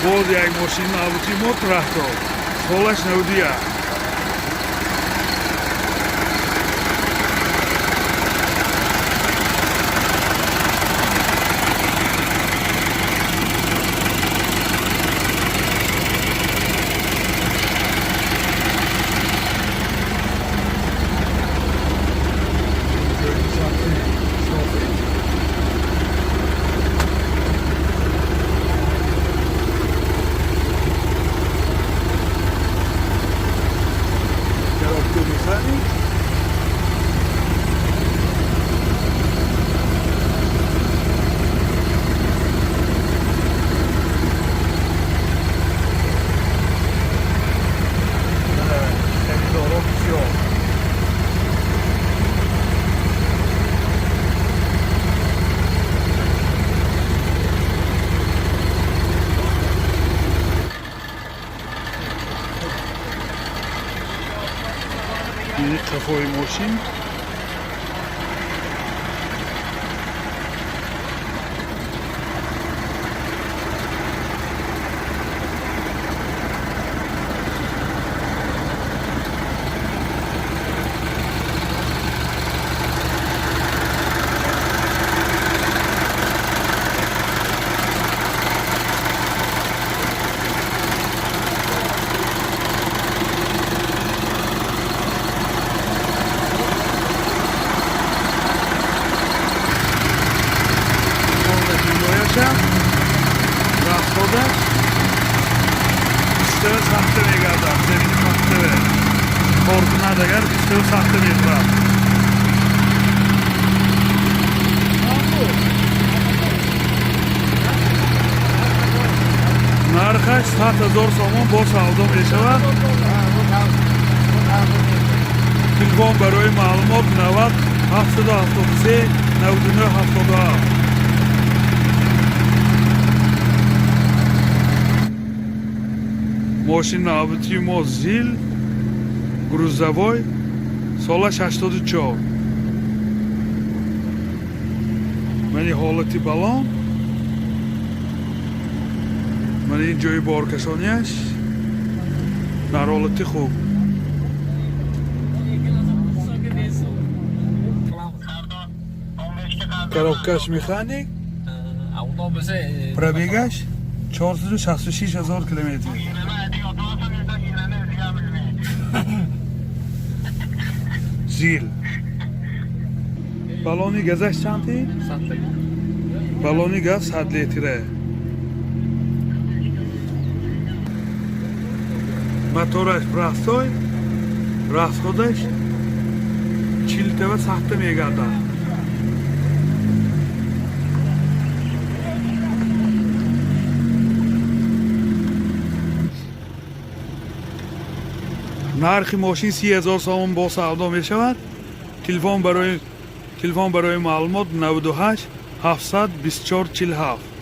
Боз як мошини навбатии мо, трактор, солаш 91. Ҷои самти софит. Коробка механик. Харидоро бисёр. Ини қафои мошин. Ҳимояша, расходаш бисту сахта мегардад. Замини пахтаве кор кунад, агар бисту сахта мехӯрад. Нархаш 100 000 сомон, бо савдо мешавад. Телефон барои маълумот: 90 773 99 77. Мошини навбатии мо ЗИЛ грузовой, солаш 84. Мани ҳолати балон, мани ин ҷои боркашонияш дар ҳолати хуб. Коробкаш механик. Пробегаш 466 ҳазор километр. ЗИЛ. Баллони газаш чанди? Баллони газ 100 литра. Мотораш простой, расходаш чилтава сахта мегардад. Нархи мошин 30 000 сомон, бо савдо мешавад. Телефон барои маълумот: 98 724 47.